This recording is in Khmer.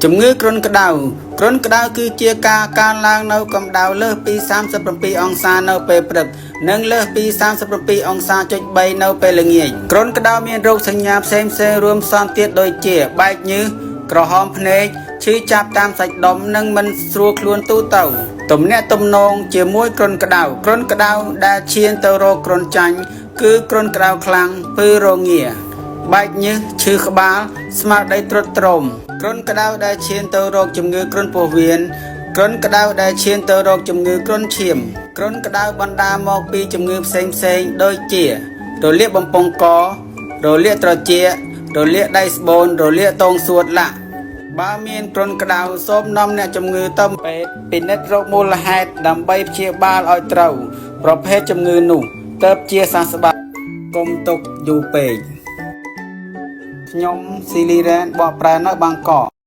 ជំងឺគ្រុនក្តៅគ្រុនក្តៅគឺជាការកើនឡើងនៅកម្ដៅលើសពី37អង្សានៅពេលព្រឹកនិងលើសពី37អង្សាចុច3នៅពេលល្ងាចគ្រុនក្តៅមានរោគសញ្ញាផ្សេងៗរួមផ្សំទៀតដូចជាបែកញើសក្រហមភ្នែកឈឺចាប់តាមសាច់ដុំនិងមិនស្រួលខ្លួនទូទៅទំនាក់ទំនងជាមួយគ្រុនក្តៅគ្រុនក្តៅដែលឈានទៅរកគ្រុនចាញ់គឺគ្រុនក្តៅខ្លាំងពឺរងាបែកញើសឈឺក្បាលស្មារតីទ្រុឌទ្រោមគ្រុនក្តៅដែលឈានទៅរកជំងឺគ្រុនពោះវៀនគ្រុនក្តៅដែលឈានទៅរកជំងឺគ្រុនឈាមគ្រុនក្តៅបណ្ដាលមកពីជំងឺផ្សេងផ្សេងៗដូចជារលាកបំពង់ករលាកត្រចៀករលាកដៃស្បូនរលាកតងសួតឡាក់បើមានគ្រុនក្តៅសូមនាំអ្នកជំងឺទៅពេទ្យពិនិត្យរកមូលហេតុដើម្បីព្យាបាលឲ្យត្រូវប្រភេទជំងឺនោះទៅជាសះស្បើយកុំទុកយូរពេកខ្ញុំស៊ីលីរ៉ែនបកប្រែនៅបាងកក។